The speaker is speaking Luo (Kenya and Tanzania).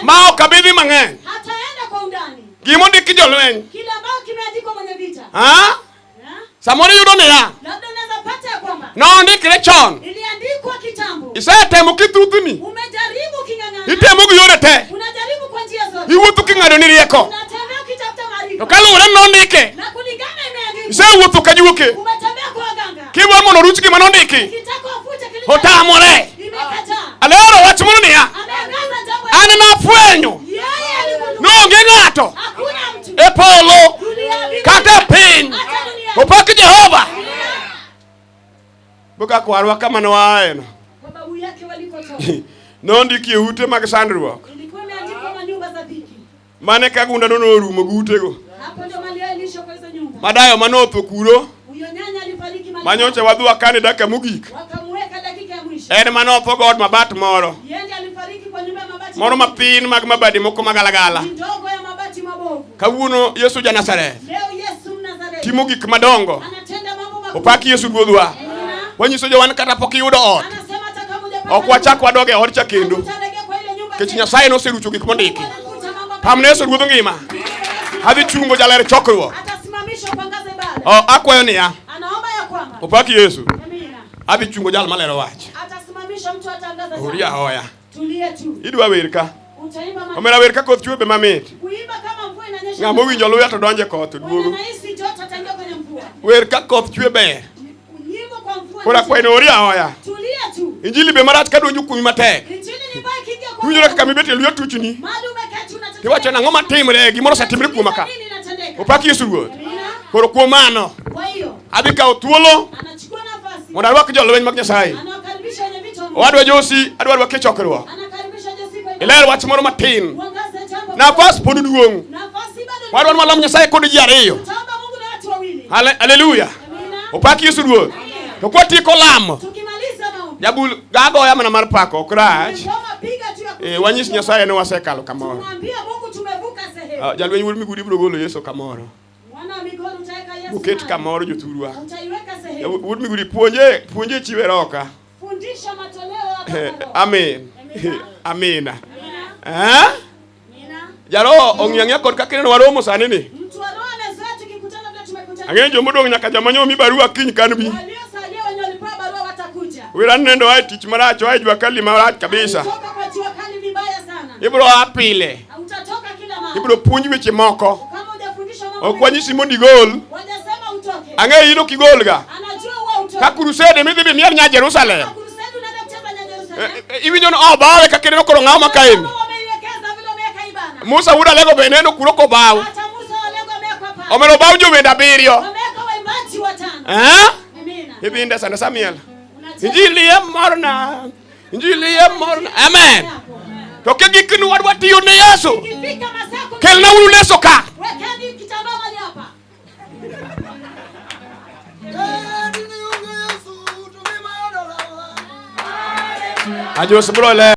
Ma ok abidhi mang'eny. Hataenda kwa undani. Gima ondiki jolweny. Kile ambacho kimeandikwa mwenye vita. Ha? Ha? Samoro iyudo niya. Labda unaweza pata ya kwamba Nondikre chon. iliandikwa kitambo. Isetemo kithuthni. Umejaribu king'ang'ana. Itemo gi yore te. Unajaribu kwa njia zote. Iwuotho king'ado ni rieko. Unatembea ukitafuta To maarifa. kaluwore ni nondike. Na kulingana imeandikwa. Isewuotho kajuoke. Umetembea kwa waganga. Kidwa mondo oruch gima nondiki. Ukitaka ufute kilicho Otamore. imekataa. Alero wach moro niya. Ameangaza jambo. An nafwenyo. Yeye aligundua. Nonge ng'ato. Hakuna mtu E polo. duniani Kata e piny. hata duniani. Opak Jehova. Boka kwarwa kama noaeno. Kwa babu yake walikotoka. Nondiki e ute mag sandruok. Ilikuwa imeandikwa manyumba za dhiki. Mane ka gunda no norumo gi utego. Hapo ndio mali yao iliisha kwa hizo nyumba. Madayo manotho kuro. Huyo nyanya alifariki mali. Manyocha wadhi wakane dakika mogik. Wakamweka dakika ya mwisho. En manotho god mabat moro. Yeye ndiye alifariki kwa nyumba ya mabati. Moro mathin mag mabadi moko magalagala. Ni ndogo ya mabati mabovu. Kawuono Yesu ja Nazareth Leo Yesu Mnazareti timo gik madongo. anatenda mambo makubwa. Opak Yesu ruodhwa. Amina. Wanyiso jowan kata pok iyudo ot. Anasema hata kama hujapata Ok wachak wadog e od cha kendo. Utarejea kwa ile nyumba. Nikech tena. Nyasaye noserucho gik mondiki. Mungu anafuta mambo Pamne Yesu ruodh ngima. Adhi chungo jaler chokruok. Atasimamisha kuangaza ibada. O akwayo niya. Anaomba ya kwamba Opak Yesu. Amina. Adhi chungo jal malero wach. Atasimamisha mtu atangaza. Hori ahoya. Tulie tu. Idwa wer ka. Utaimba ma- Omera wer ka koth chwe be mamit. Kuimba kama mvua inanyesha. Ng'ama owinjo luya to donje koth Mwenye duogo. anahisi joto ataingia kwenye mvua. Wer ka koth chwe ber. Nyimbo kwa mvua. Koro akwayo ni hori ahoya. Tulia tu. Injili be marach kadonjo kuomi matek. Injili ni mbaya ikiingia kwa. Iwinjo kaka mibet e luya tuchni. Mahali umeketi unatetemeka. Tiwacho nang'o matimre gimoro osetimre kuoma ka. Nini inatendeka? Opak Yesu ruoth. Amina. Koro kuom mano Kwa hiyo adhi kawo thuolo anachukua nafasi. mondo arwak jolweny mag Nyasaye. Anawakaribisha wenye vita wa Mungu. Owadwa Josi adwa rwaki e chokruok. Anakaribisha Josi kwa ibada. Iler wach moro matin. Uangaze jambo. Nafas pod duong'. Nafasi bado ni- Wadwa ni walam Nyasaye kod ji ariyo. Tutaomba Mungu na watu wawili. Haleluya. Amina. Opak Yesu ruoth. To kwatieko lamo, Tukimaliza maombi. jabul gagoya mana mar pako ok rach. Ngoma piga tu ya Eh, wanyis Nyasaye ni wasekalo kamoro. Tumwambie Mungu tumevuka sehemu. Ah, Jalweny wuod Migudi biro golo Yesu kamoro. Mwana wa Migori utaweka Yesu. Uket mahali. kamoro jothurwa. Utaiweka sehemu. Wuod Migudi puonje puonje chiwe roka. Fundisha matoleo hapa Eh, kwa Roho. Amen. Amina. Amina. Amina. Eh? Amina. Jaro ong'iyo ang'iya kod kaka ineno waromo sani ni. Mtu wa roho amezoea tukikutana vile tumekutana. Ang'eyo jomodong' nyaka joma nyomi barua kiny kan bi. Waliosalia wenye walipewa barua watakuja. Wira nendo ae tich marach oae jua kali marach kabisa. Kutoka kwa jua kali vibaya sana. Ibiro a pile. Utatoka kila mara. Ibiro puonj weche moko. Kama hujafundishwa mambo. Ok wanyisi mondo igol. Wajasema utoke. Ang'eyo in ok igol ga. Anajua huwa utoke. Ka crusade midhi bi miel nya Jerusalem. Crusade unaenda kucheza nya Jerusalem. Eh, eh, Iwinjo ni obawe kaka ineno koro ng'aw ma kaeni. Kama wameiwekeza vile wameweka ibana. Musa wuod Alego be neno kuro kobaw. Hata Musa wa Alego amewekwa pale. Omero obaw jowende abiriyo. Wameweka waimbaji watano. Eh? Amina. Ibinde sande Samuel. Unacheza Injili e morna. Injili e morna. Amen. yako. To ke gikni wadwa tiyo ne Yesu. Ikifika masaa kumi, Kelna uru leso ka. wekeni kitambaa mahali hapa. Ajos bro le.